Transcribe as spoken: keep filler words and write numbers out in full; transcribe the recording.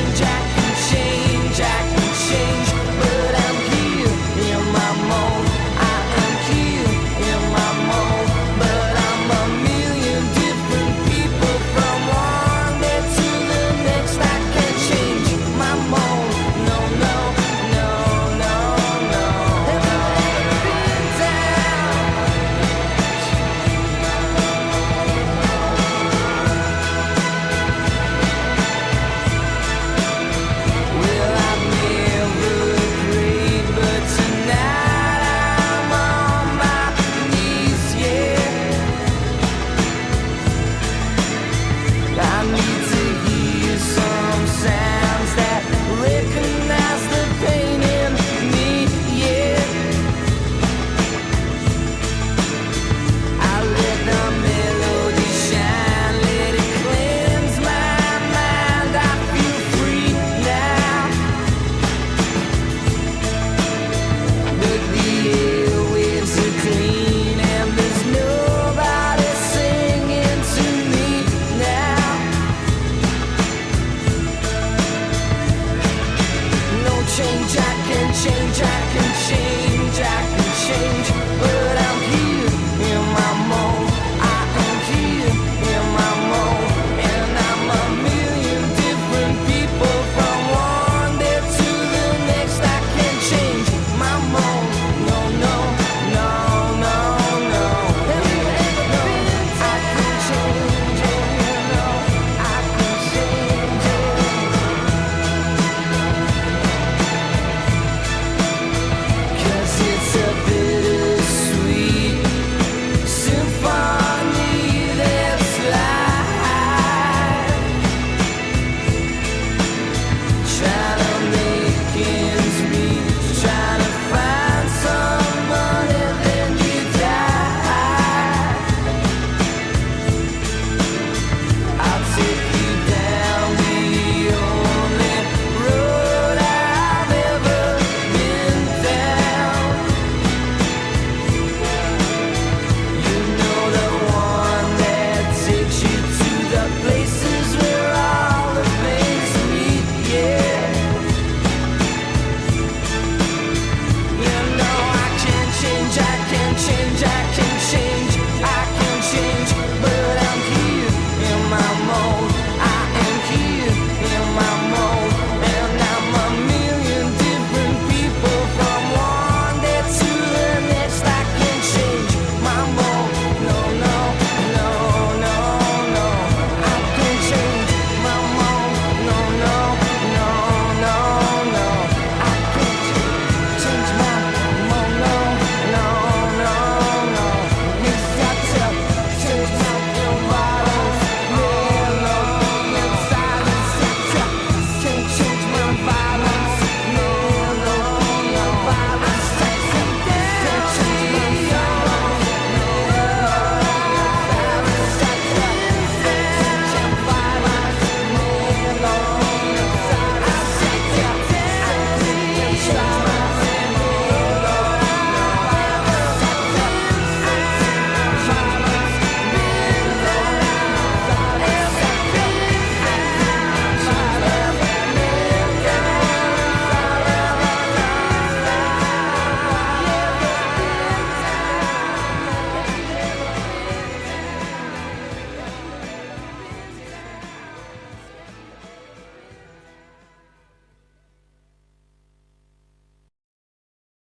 I can change, I can change, but I'm here in my mold. I am here in my mold, but I'm a million different people from one day to the next. I can't change my mold. No, no, no, no, no. Have you ever been down? Well, I've never prayed, but tonight I'm on my knees, yeah. I need to hear some sounds that recognize the pain in me, yeah. I let the melody shine, let it cleanse my mind. I feel free now. But the airwaves are clean and there's nobody singing to me now. No change, I can change, I can change, I can change, but I'm